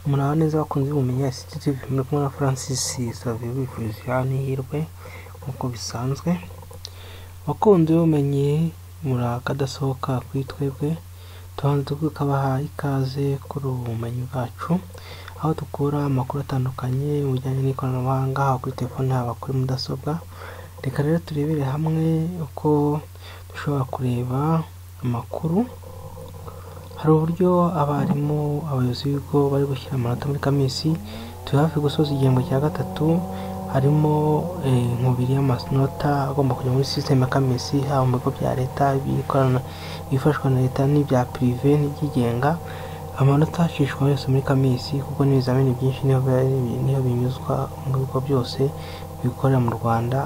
Muraho neza bakunzi b'Ubumenyi ICT TV, muri kumwe na Francis Xavier wifuriza n'ihirwe nk'uko bisanzwe. Bakunzi b'ubumenyi, muri akadasohoka kuri twebwe, tubanza tukabaha ikaze kuri ubu bumenyi bwacu, aho dukura amakuru atandukanye mu bijyanye n'ikoranabuhanga, haba kuri telefone, haba kuri mudasobwa. Reka rero turebere hamwe uko dushobora kureba amakuru. Hari uburyo abarimu, abayobozi b'ibigo bari gushyira amanota muri CAMIS. Turi hafi gusoza igihembwe cya gatatu, harimo inkubiri y'amanota agomba kujya muri system ya CAMIS, haba mu bigo bya leta, ibifashwa na leta n'ibya privé n'ibyigenga. Amanota acishwa yose muri CAMIS, kuko n'ibizamini byinshi niho binyuzwa mu bigo byose bikorera mu Rwanda.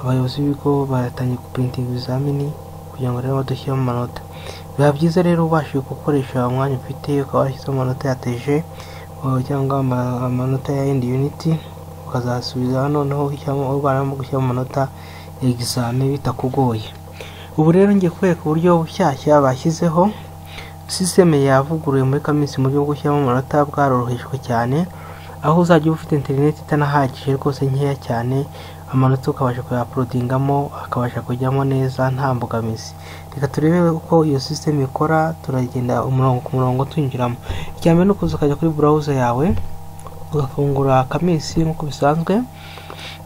Abayobozi b'ibigo batangiye guprintinga ibizamini kugira ngo rero badushyiremo amanota. Biba byiza rero ubashije gukoresha umwanya ufite, ukaba warashyizemo amanota ya TG cyangwa amanota ya end unit, ukazasubiza noneho ubaramo gushyiramo amanota ya examen bitakugoye. Ubu rero ngiye kwereka uburyo bushyashya bashyizeho. System yavuguruwe muri CAMIS mu buryo bwo gushyiramo amanota bwarorohejwe cyane, aho uzajya uba ufite interineti itanahagije rwose, nkeya cyane, amanota ukabasha kuyauploadingamo, akabasha kujyamo neza nta mbogamizi. Reka turebe uko iyo system ikora, turagenda umurongo ku murongo twinjiramo. Icya mbere ni ukuza ukajya kuri browser yawe, ugafungura CAMIS nk'uko bisanzwe.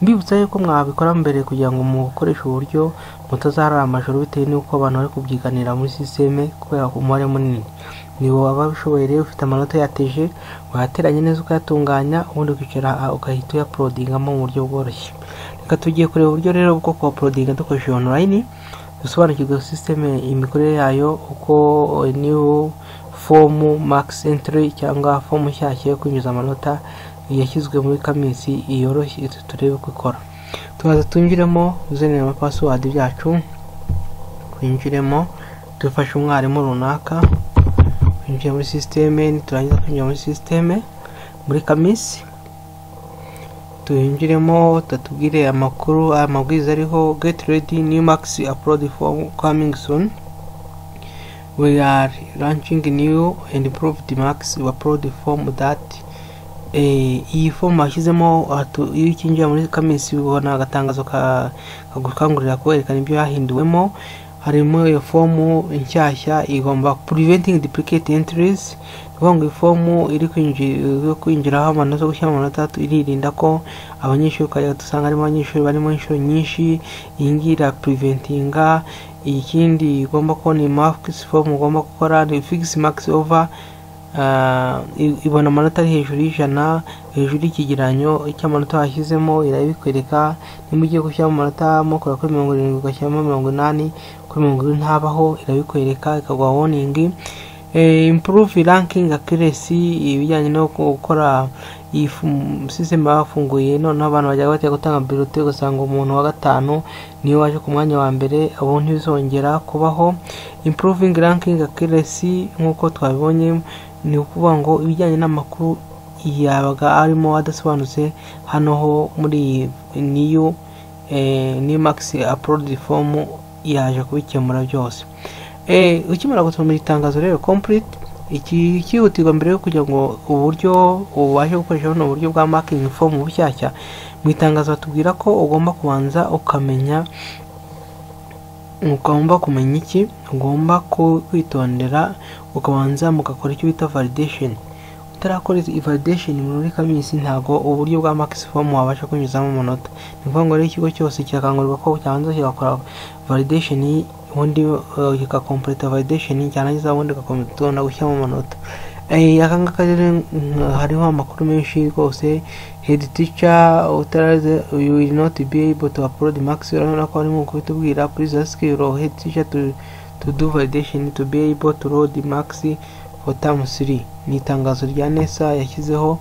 Mbibutsa yuko mwabikora mbere kugira ngo mukoreshe uburyo mutazarara amajoro bitewe n'uko abantu bari kubyiganira muri system kubera umubare munini. Ni waba ushoboye rero, ufite amanota ya TG, wayateranya neza, ukayatunganya, ubundi ukicara ugahita uyauploadingamo mu buryo bworoshye. Reka tugiye kureba uburyo rero bwo kuuploadinga dukoresheje online, dusobanukirwe system, imikorere yayo, uko new form marks entry cyangwa form nshyashya yo kwinjiza amanota yashyizwe muri CAMIS yoroshye, turebe uko ikora. Tubaza twinjiremo, username na password byacu, twinjiremo, dufashe umwarimu runaka, twinjire muri system. Niturangiza kwinjira muri system, muri CAMIS tuyinjiremo, tatubwire amakuru, amabwiriza ariho: "Get ready, new marks upload form coming soon. We are launching new and improved marks upload form that" iyi form bashyizemo, iyo ukinjira muri CAMIS ubona agatangazo kagukangurira kwerekana ibyo yahinduwemo. Harimo iyo fomu nshyashya igomba preventing duplicate entries. Ni ukuvuga ngo iyi fomu iri kwinjiraho amanota, gushyira amanota, iririnda ko abanyeshuri ukajya dusanga harimo abanyeshuri barimo inshuro nyinshi. Iyi ngiyi irapreventinga. Ikindi igomba kubona, iyi marks form ugomba gukora ni fix marks over ibona amanota ari hejuru y'100, hejuru y'ikigereranyo cy'amanota washyizemo irabikwereka. Nimba ugiye gushyiramo amanota mukora kuri 70, ugashyiramo 80 kuri 70, ntabaho, irabikwereka ikaguha warning. Improve ranking accuracy, ibijyanye no gukora iyi system bafunguye, noneho abantu bajya bajya gutanga bulletin ugasanga umuntu wa gatanu niwe waje ku mwanya wa mbere, ubu ntibizongera kubaho. Improving ranking accuracy, nk'uko twabibonye, ni ukuvuga ngo ibijyanye n'amakuru yabaga arimo adasobanutse, hano ho muri iyi new marks upload form yaje kubikemura byose. Ukimara gusoma iri tangazo rero complete, iki cyihutirwa mbere yo kugira ngo uburyo ubashe gukoresha buno buryo bwa marking form bushyashya, mu itangazo batubwira ko ugomba kubanza ukamenya, ugomba kumenya iki? Ugomba kwitondera, ukabanza mugakora icyo bita validation. Utarakora iyi validation muri CAMIS, ntabwo uburyo bwa marks form wabasha kunyuzamo amanota. Ni ukuvuga ngo rero ikigo cyose kirakangurirwa ko cyabanza kigakora validation, ubundi kigacompleta validation, cyarangiza ubundi ugakomeza gushyiramo amanota. Aka ngaka rero hariho amakuru menshi rwose. Head teacher utaraze, you will not be able to upload marks. Urabona ko harimo kubitubwira: "Please ask your head teacher to do validation to be able to load marks for term 3." Ni itangazo rya NESA yashyizeho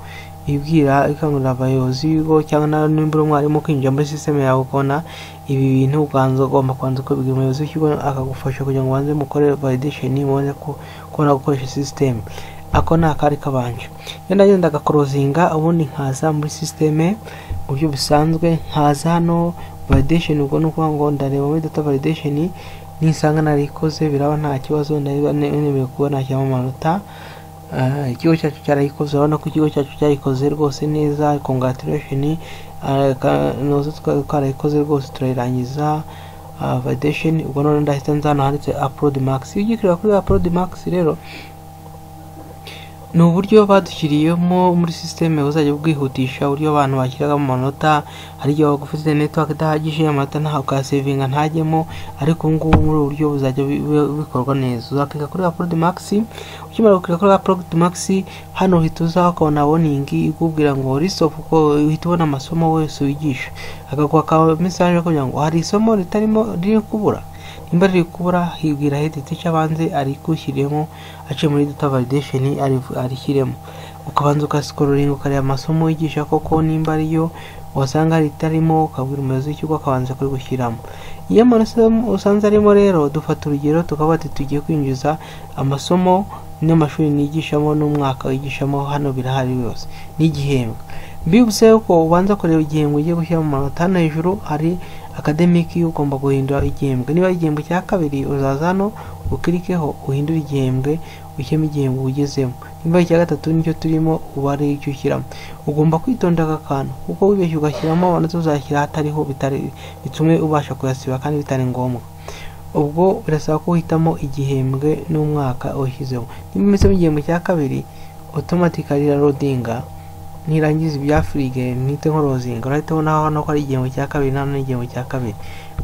ibwira, ikangurira abayobozi b'ibigo cyangwa nimba uri umwarimu kwinjira muri system yawe ukabona ibi bintu, ubanza ugomba kubanza ukabibwira umuyobozi w'ikigo akagufasha kugira ngo ubanze mukore validation, mubone kubona gukoresha system. Ako ni akari kabanje. Iyo ndagenda agaclosinga, ubundi nkaza muri system mu buryo busanzwe, nkaza hano validation. Ubwo ni ukuvuga ngo ndareba muri data validation, nisanga narikoze biraba nta kibazo, ndaba nemerewe kuba nashyiramo amanota. Ikigo cyacu cyarayikoze. Urabona ko ikigo cyacu cyayikoze rwose neza. Congratulation, noze twarayikoze rwose, turayirangiza validation. Ubwo none ndahita nza hano handitse upload marks. Iyo ugiye kureba kuri upload marks rero, ni uburyo badushyiriyemo muri système buzajya bwihutisha uburyo abantu bashyiragamo amanota. Hari igihe waba ufite network idahagije, amanota ntawe ukayasevinga ntajyemo, ariko ubu ngubu muri ubu buryo buzajya bikorwa neza. Uzakirika kuri upload marks. Ukimara gukirika kuri upload marks, hano uhita uza ukabona warning ikubwira ngo list of, uhita ubona amasomo wese wigisha, akaguha ka message kugira ngo hari isomo ritarimo, riri kubura. Nimba riri kubura, hibwira head teacher abanze arikushyiremo, aciye muri data validation arishyiremo. Ukabanza ugascrollinga, ukareba amasomo wigisha koko nimba ariyo, wasanga ritarimo ukabwira umuyobozi w'ikigo akabanza kurigushyiramo. Iyo amasomo usanze arimo rero, dufata urugero tukavuga ati tugiye kwinjiza amasomo n'amashuri nigishamo n'umwaka wigishamo, hano birahari byose n'igihembwe. Mbibutse ko ubanza kureba igihembwe ugiye gushyiramo amanota. Hano hejuru hari academic, ugomba guhindura igihembwe. Niba igihembwe cya kabiri, uzaza hano ukirikeho, uhindure igihembwe, ushyiremo igihembwe ugezemo. Niba icya gatatu nicyo turimo, uba ari icyo ushyiramo. Ugomba kwitonda aka kantu, kuko wibeshye ugashyiramo amanota uzashyira ahatariho, bitari bitume ubasha kuyasiba kandi bitari ngombwa. Ubwo birasaba ko uhitamo igihembwe n'umwaka ushyizemo. Niba uhisemo igihembwe cya kabiri, automatically iraloadinga. Nirangiza ibya firige ntite nkorozinga, urahita ubona hano ko ari igihembwe cya kabiri, nta n'igihembwe cya kabiri.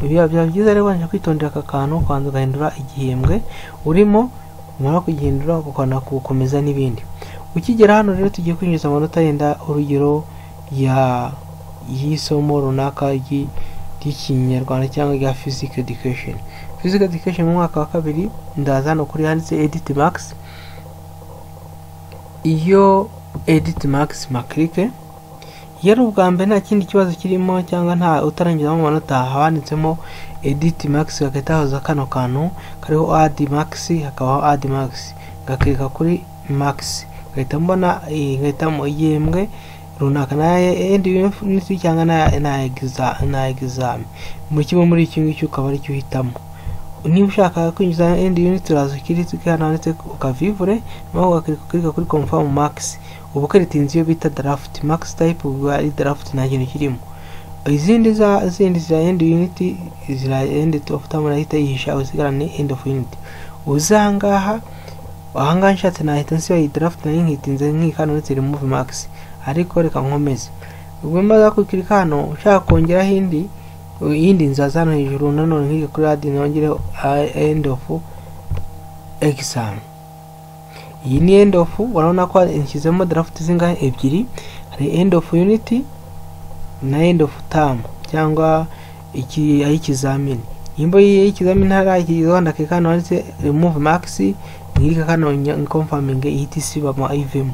Biba byiza rero ubanje kwitondera aka kantu, ukabanza ugahindura igihembwe urimo, umara kugihindura ukabona gukomeza n'ibindi. Ukigera hano rero, tugiye kwinjiza amanota, yenda urugero ya y'isomo runaka ry'Ikinyarwanda cyangwa rya physical education. Physical education mu mwaka wa kabiri, ndaza hano kuri handitse edit marks. Iyo edit marks makirike, iyo ari ubwa mbere nta kindi kibazo kirimo cyangwa nta utarangizamo amanota, haba handitsemo edit marks, hagahita haza kano kantu kariho add marks, hakabaho add marks. Ngakirika kuri marks, ngahita mbona, ngahitamo igihembwe runaka na end unit cyangwa na exam. Mu kimwe muri iki ngiki ukaba aricyo uhitamo. Niba ushaka kwinjiza end unit, uraza ukirika hano handitse ukavivure, naho ugakirika kuri confirm marks. Ubu karitinze iyo bita draft marks type, ubu ari draft, nta kintu kirimo. Izindi za zindi za end unit zira end of term nahita yihisha, usigarane end of unit. Uza ahangaha, ahangaha nshatse nahita nsiba iyi draft nari nkitinze, nkika ndetse remove marks, ariko reka nkomeze. Ubwo maze kukirika hano, ushaka kongeraho indi, iyindi nzaza hano hejuru nanone nkike kuri add, nongereho end of exam. Iyi ni end of, urabona ko nshyizemo draft zingahe? Ebyiri. Hari end of unit na end of term cyangwa iki ay'ikizamini. Nimba y'ikizamini ntarakigezaho, ndakeka hano handitse remove marks, nkirika kano confirming, ihita isiba ivemo.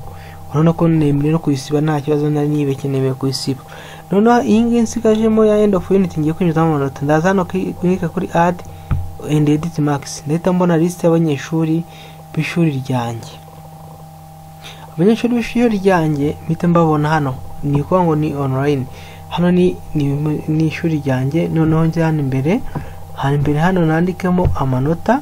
Urabona ko nemeye no kuyisiba, nta kibazo, nari nibeshye, nemeye kuyisiba. Noneho iyi ngiyi nsigajemo ya end of unit, ngiye kwinjizamo amanota. Ndaza hano klika kuri add and edit marks, ndahita mbona list y'abanyeshuri b'ishuri ryanjye. Abanyeshuri b'ishuri ryanjye mpita mbabona hano, ni ukuvuga ngo ni online. Hano ni ishuri ryanjye. Noneho njye hano imbere, hano imbere hano nandikemo amanota.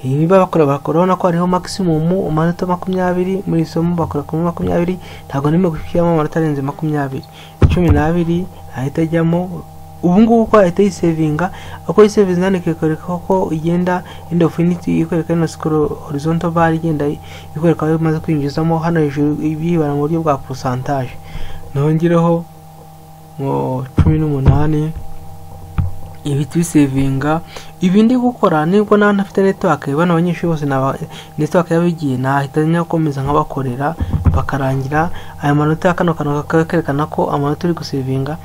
Niba bakora, urabona ko hariho maximum amanota 20 muri isomo, bakora kuri 20. Ntabwo ndimo gushyiramo amanota arenze 20. 12 ahita ajyamo. Ubu ngubu uko ahita yisevinga, uko yisevinga hano ikwereka ko igenda end of unit, ikwereka ino scroll horizontal bar igenda ikwereka aho imaze kwinjizamo. Hano hejuru bibara mu buryo bwa pourcentage. Nongereho ngo 18, ibiti bisevinga. Ibi ndi gukora nibwo nawe ntafite network, bano banyeshuri bose naba network yabigiye, nahita nyakomeza nkabakorera bakarangira. Aya manota, kano kantu kerekana ko amanota uri gusevinga,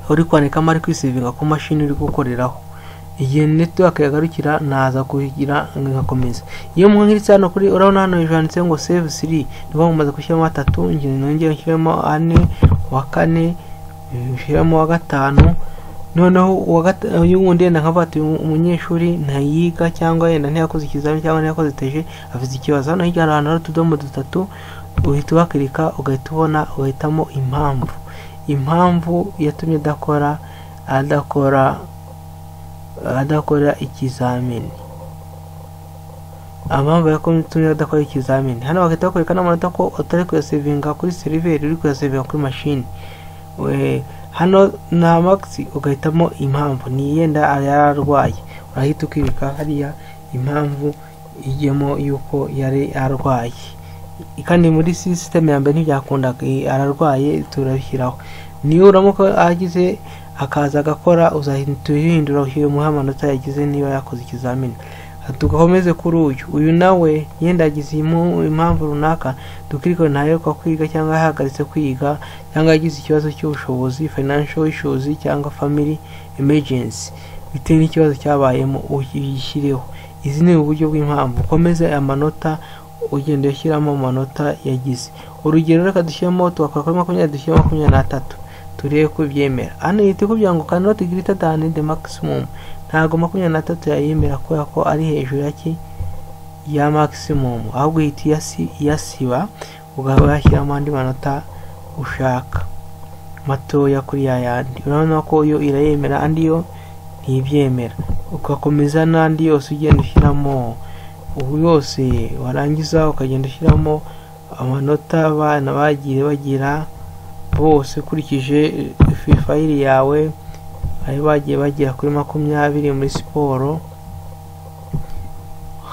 uri kwandikamo, ari kwisevinga ku mashini uri gukoreraho. Igihe network yagarukira, naza kugira nkakomeza. Iyo mwankiritse hano kuri, urabona hano hejuru handitseho ngo save 3, ni ukuvuga ngo umaze gushyiramo atatu. Njye nongere nshyiremo ane, wa kane nshyiramo, wa gatanu. Noneho uyu wundi yenda nkavuga ati umunyeshuri ntayiga, cyangwa yenda ntiyakoze ikizamini, cyangwa ntiyakoze teje, afite ikibazo. Hano hirya hari ahantu hari utudomo dutatu, uhita ubakirika, ugahita ubona, ugahitamo impamvu yatumye adakora ikizamini. Impamvu yatumye adakora ikizamini, hano bagahita bakwereka n'amanota ko utari kuyasevinga kuri server, uri kuyasevinga kuri mashini. Hano na max ugahitamo impamvu ni yenda yararwaye, urahita ukibika hariya impamvu ijyemo yuko yari arwaye. Kandi muri system ya mbere ntibyakundaga, ararwaye turabishyiraho. Niyo uramuka agize akaza agakora, uzahita uhindura umuhe amanota yagize niba yakoze ikizamini. Tugakomeze kuri uyu nawe yenda yagize impamvu runaka, dukiriko ntaheruka kwiga cyangwa yahagaritse kwiga, cyangwa yagize ikibazo cy'ubushobozi, financial issues, cyangwa family emergency, bitewe n'ikibazo cyabayemo uyishyireho. Izi ni uburyo bw'impamvu. Ukomeze amanota ugenda ushyiramo amanota yagize. Urugero, reka dushyiremo, tugakora kuri 20, dushyiremo 23, turebe ko byemera. Hano ihita ikubwira ngo cannot greater than the maximum. Ntabwo 23 yayemera kubera ko ari hejuru ya maximum, ahubwo ihita iyasiba, ugahita washyiramo andi manota ushaka matoya kuri ya yandi. Urabona ko yo irayemera, andi yo ntibyemera. Ugakomeza n'andi yose ugenda ushyiramo ubu yose, warangiza ukagenda ushyiramo amanota abana bagiye bagira bose ukurikije file yawe, ayo bagiye bagera kuri 20 muri siporo.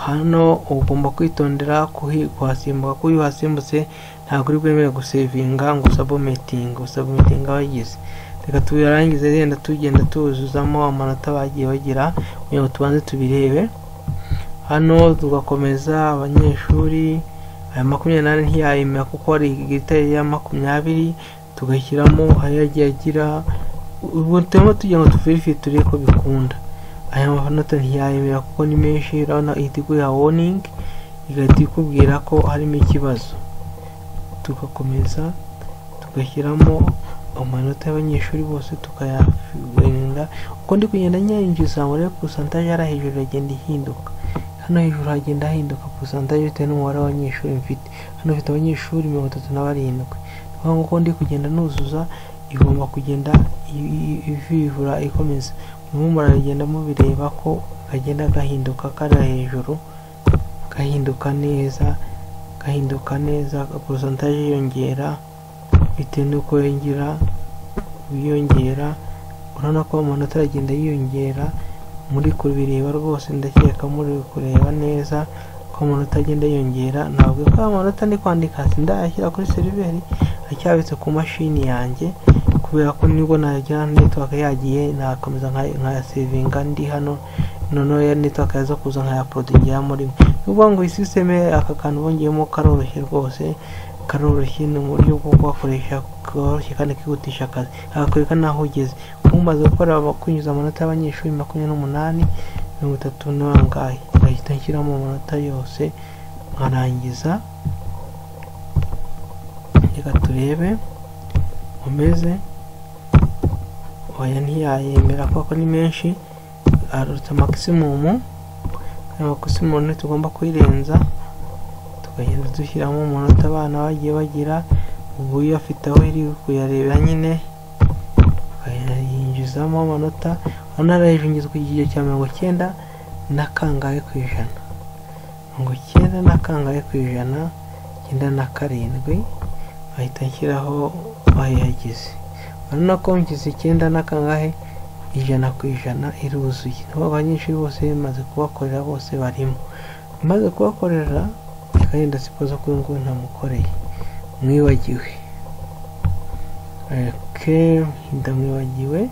Hano ugomba kwitondera kuhasimbuka, kuko iyo uhasimbutse ntabwo uri bwemere gusevinga ngo usubmittinga wagize. Reka tubirangize, yenda tugenda tuzuzamo amanota bagiye bagira kugira ngo tubanze tubirebe. Hano tugakomeza abanyeshuri, aya 24 ntiyayemera kuko ari igitari ya 20, tugashyiramo ayo yagiye agira. Ubu turimo tugira ngo tuverifiye turebe ko bikunda. Aya manota ntiyayemera kuko ni menshi. Urabona ihita iguha warning, igahita ikubwira ko harimo ikibazo. Tugakomeza tugashyiramo amanota y'abanyeshuri bose, tukayarinda. Uko ndi kugenda nyinjiza muri pourcentage yari hejuru iragenda ihinduka. Hano hejuru hagenda hahinduka pourcentage bitewe n'umubare w'abanyeshuri mfite. Hano mfite abanyeshuri 37. Niyo uko ndi kugenda nuzuza igomba kugenda ivivura ikomeza. Murimo muragenda mubireba ko kagenda gahinduka kariya hejuru, gahinduka neza, gahinduka neza, pourcentage yiyongera bitewe n'uko yongera wiyongera. Urabona ko amanota aragenda yiyongera, muri kubireba rwose, ndakeka muri kureba neza ko amanota agenda yiyongera. Ntabwo ko amanota ndi kwandika sindayashyira kuri server, acyabitse ku mashini yanjye, kubera ko nibwo nagira network yagiye nakomeza nkayasevinga ndi hano, noneho ya network yaza kuza nkayauploadingiramo rimwe. Ni ukuvuga ngo iyi system, aka kantu bongeyemo karoroshye rwose, karoroshye, ni uburyo bwo kugakoresha koroshye kandi kihutisha akazi, kakakwereka n'aho ugeze. Ubu umaze gukora kwinjiza amanota y'abanyeshuri 28, 30 n'angahe, ngahita nshyiramo amanota yose nkarangiza. Reka turebe umeze. Oya, ntiyayemera kuko ni menshi, aruta maximum. Maximum ntitugomba kuyirenza. Tukagenda dushyiramo umunota abana bagiye bagira. Ubu iyo afite aho iri kuyarebera nyine, yinjizamo amanota. Hano hejuru ku kigero cya 90 na kangahe ku ijana, 90 na kangahe ku ijana, 97, ahita nshyiraho ayo yagize. Urabona ko ngize 9 na kangahe ijana ku ijana, iruzuye. Niho abanyeshuri bose bimaze kubakorera, bose barimo maze kubakorera. Reka yenda suppose ko uyu nguyu ntamukoreye, mwibagiwe. Ndamwibagiwe,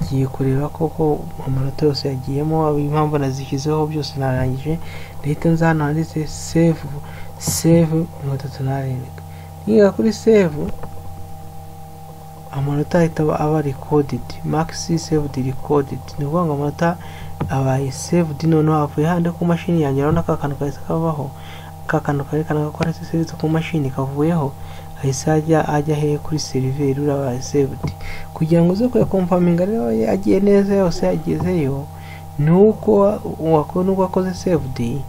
ngiye kureba koko amanota yose yagiyemo, impamvu nazishyizeho byose narangije. Ndahita nza hano handitse save, save 37. Niga kuri save, amanota ahita aba recorded, marks saved, recorded. Ni ukuvuga ngo amanota abaye saved, noneho avuye handi ku mashini yanjye. Urabona ka kantu kahise kavaho, ka kantu kerekana ko ari saved ku mashini kavuyeho, ahise ajya hehe? Kuri server. Urabaye saved. Kugira ngo uze kuyaconfirminga rero agiye neza yose yagezeyo, ni uko nubwo wakoze saved,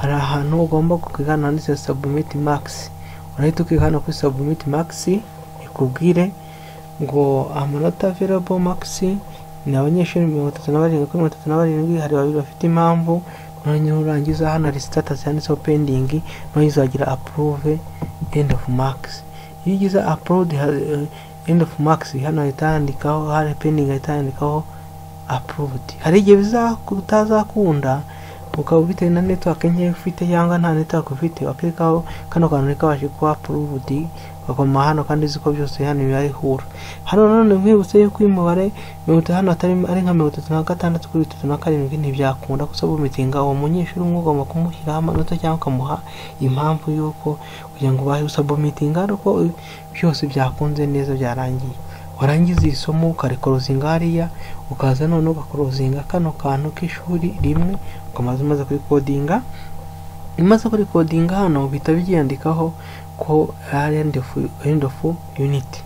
hari ahantu ugomba gukika hano handitse submit marks. Urahita ukika hano kuri submit marks, ikubwire ngo amanota available marks ni abanyeshuri 37 kuri 37, hari babiri bafite impamvu. Noneho urangiza, hano hari status yanditseho pending. Noneho uzagira approve end of marks. Iyo ugize upload end of marks, hano hahita handikaho, hari pending, hahita handikaho approved. Hari igihe bitazakunda, ukaba bitewe na network nkeya ufite cyangwa nta network ufite, wakirikaho kano kantu ntikabashe kuba approved, bakoma hano kandi uzi ko byose hano birahura. Hano none nkwibutse yuko uyu mubare 30 hano atari ari nka 36 kuri 37, ntibyakunda gusubmittinga. Uwo munyeshuri umwe ugomba kumushyiraho amanota cyangwa ukamuha impamvu y'uko kugira ngo ubashe gusubmittinga ariko byose byakunze neza, byarangiye. Warangiza iri somo ukariclosinga hariya, ukaza noneho ugaclosinga kano kantu k'ishuri rimwe, ukamaze umaze kurirecordinga. Umaze kurirecordinga, hano bihita byiyandikaho ko ari end of unit.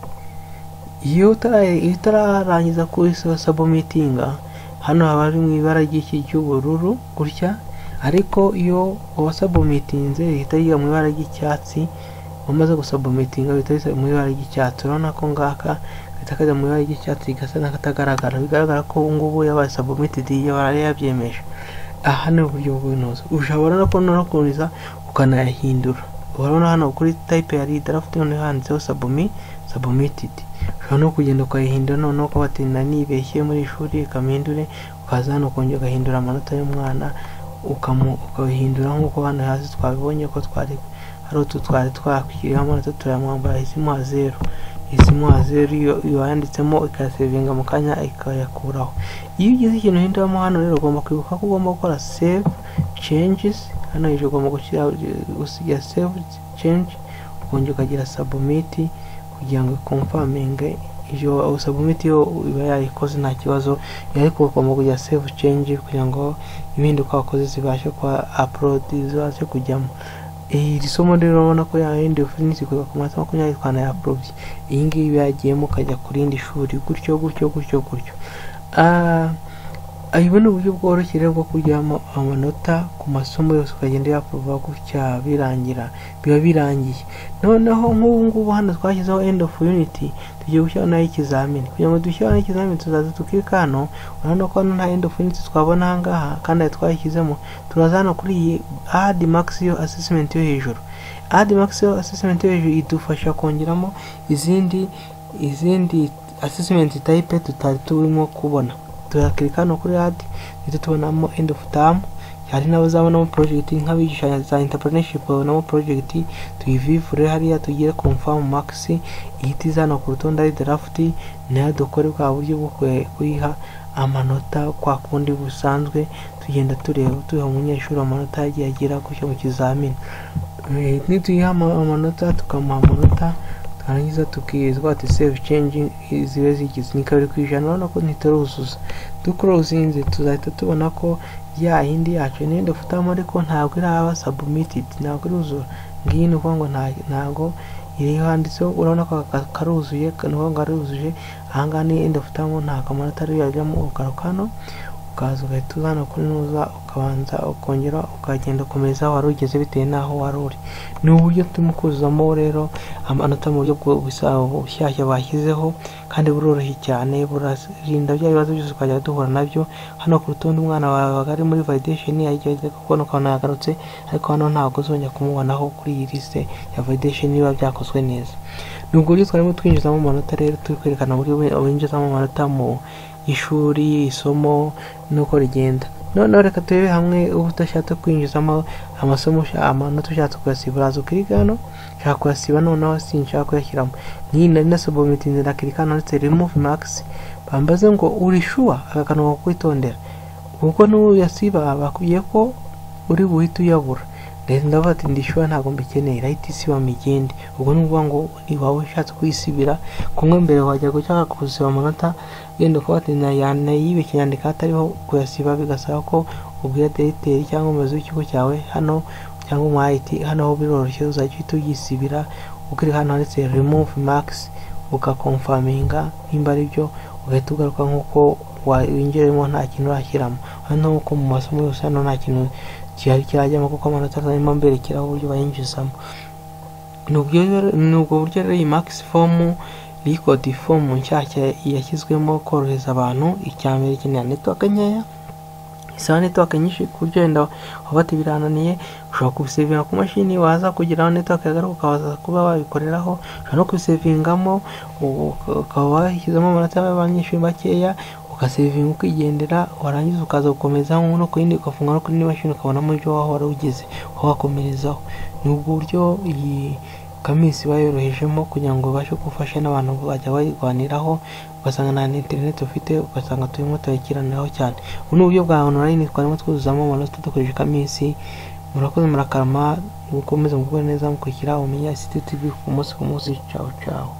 Iyo utararangiza kusubmittinga, hano haba hari mu ibara ry'iki ry'ubururu gutya, ariko iyo wasubmittinze rihita rijya mu ibara ry'icyatsi. Wamaze gusubmittinga bihita bisa mu ibara ry'icyatsi. Urabona ko ngaka gahita kajya mu ibara ry'icyatsi, gasa n'akatagaragara, bigaragara ko ubu ngubu yabaye submitted, yari yabyemeje. Aha ni uburyo bw'inoze. Ushobora no kubona no kuza ukanayahindura. Urabona hano kuri type ya draft noneho handitseho submitted. Ushobora no kugenda ukayihindura noneho ukaba ati nibeshye muri ishuri, ukamihindure, ukaza hano ukongera ugahindura amanota y'umwana, ukabihindura nk'uko hano hasi twabibonye ko twari hari utu twari twakiriyeho amanota, turayamwambara, ihise imuha 0, ihise imuha 0. Iyo yanditsemo ikayasavinga mu kanya ikayakuraho. Iyo ugize ikintu uhinduramo hano rero, ugomba kwibuka ko ugomba gukora save changes. Hano hejuru ugomba gushyira, gusiga save change, ukongera ukagira submit kugira ngo confirminge. Iyo submit yo iba yayikoze, nta kibazo, ariko ugomba kugira save change kugira ngo impinduka wakoze zibashe kuba upload, zibashe kujyamo. Iri somo rero urabona ko ya end of unit kuva ku manota 20 twanayapprovye. Iyi ngiyi yagiyemo, ukajya ku rindi shuri gutyo gutyo gutyo gutyo. Ubu ni uburyo bworoshye rero bwo kujyamo amanota ku masomo yose, ukagenda uyapprova gutya, birangira, biba birangiye. Noneho nk'ubu ngubu hano twashyizeho end of unit, tugiye gushyiraho nayo ikizamini. Kugira ngo dushyireho ikizamini, tuzaza tukirika hano. Urabona ko hano nta end of unit twabona aha ngaha kandi twayishyizemo. Turaza hano kuri iyi add marks yo assessment yo hejuru. Add marks yo assessment yo hejuru idufasha kongeramo izindi assessment type tutari turimo kubona. Turakirika hano kuri add, ndetse tubonamo end of term, hari n'abazabonamo project, nk'abigisha za entrepreneurship babonamo project. Tuyivivure hariya, tugire confirm marks, ihita iza hano ku rutonde ari draft, nayo dukore bwa buryo bwo kuyiha amanota kwa kundi busanzwe, tugenda tureba tuha umunyeshuri amanota yagiye agira gutyo mu kizamini. Nituyiha amanota, tukamuha amanota, twarangiza tukizwa ati save change, zibe zigize ni 2%. Urabona ko ntituruzuza. Duclosinze, tuzahita tubona ko ya yindi yacu ni end of term, ariko ntabwo iraba submitted, ntabwo iruzura. Ngiyi ni ukuvuga ngo ntabwo iriho, handitseho, urabona ko karuzuye, ni ukuvuga ngo aruzuje. Ahangaha ni end of term, ntabwo amanota ariyo yajyamo. Ugaruka hano, ukaza ugahita uza hano kuri nuza, ukabanza ukongera ukagenda ukomeza wari ugeze bitewe n'aho wari uri. Ni uburyo turimo kuzuzamo rero amanota mu buryo bushyashya bashyizeho, kandi buroroshye cyane, burarinda bya bibazo byose twajya duhura nabyo. Hano ku rutonde umwana wawe ari muri validation, yagiye kubona ukabona yagarutse, ariko hano ntabwo uzongera kumubonaho kuri iyi liste ya validation niba byakozwe neza. Ni ubwo buryo twarimo twinjizamo amanota rero, turi kwerekana uburyo winjizamo amanota mu ishuri, isomo nuko rigenda. Noneho reka turebe hamwe uba udashatse kwinjizamo amasomo, amanota ushatse kuyasiba. Uraza ukirika hano, nshaka kuyasiba, noneho sinshaka kuyashyiramo. Nk'iyi nari nasubmittinze, ndakirika hano handitse remove marks, bambaze ngo uri sure? Aka kantu ko kwitondera, kuko n'uyasiba bakubwiye ko uri buhite uyabura. Rero ndavuga ati ndi sure, ntabwo mbikeneye, irahita isibama igende. Ubwo ni ukuvuga ngo waba ushatse kuyisibira kumwe mbere wajya gushaka kusiba amanota, wenda ukaba ati nayibeshye yandika hatariho kuyasiba, bigasaba ko ubwira directeur cyangwa umuyobozi w'ikigo cyawe hano cyangwa umu IT. Hano ho biroroshye, uzajya uhita uyisibira ukiri hano handitse remove marks, ugaconfirminga nimba ari byo, ugahita ugaruka nk'uko winjiremo nta kintu urashyiramo. Hano nkuko mu masomo yose hano nta kintu gihari kirajyamo, kuko amanota arimo mberekeraho uburyo bayinjizamo. Ni ubwo buryo rero iyi marks form, record form nshyashya yashyizwemo korohereza abantu. Icya mbere, ikenera network nkeya. Isaba network nyinshi ku buryo wenda wafata birananiye. Ushobora kubisevinga ku mashini, waza kugeraho network yagaruka ukaza kuba wabikoreraho. Ushobora no kubisevingamo ukaba washyizemo amanota y'abanyeshuri bakeya, ugasevinga ukigendera, warangiza ukaza gukomeza no ku yindi, ugafunga no kuri indi mashini, ukabonamo ibyo waba wari ugeze wakomerezaho. Ni ubwo buryo iyi CAMIS bayorohejemo kugira ngo babashe gufasha n'abantu bajya bayirwaniraho, ugasanga nta interineti ufite, ugasanga turimo turayikiraniraho cyane. Ubu ni uburyo bwa online twarimo twuzuzamo amanota dukoresheje CAMIS. Murakoze, murakarama, mukomeze mugubwe neza, mukurikira Ubumenyi ICT TV ku munsi ku munsi. Ciao ciao.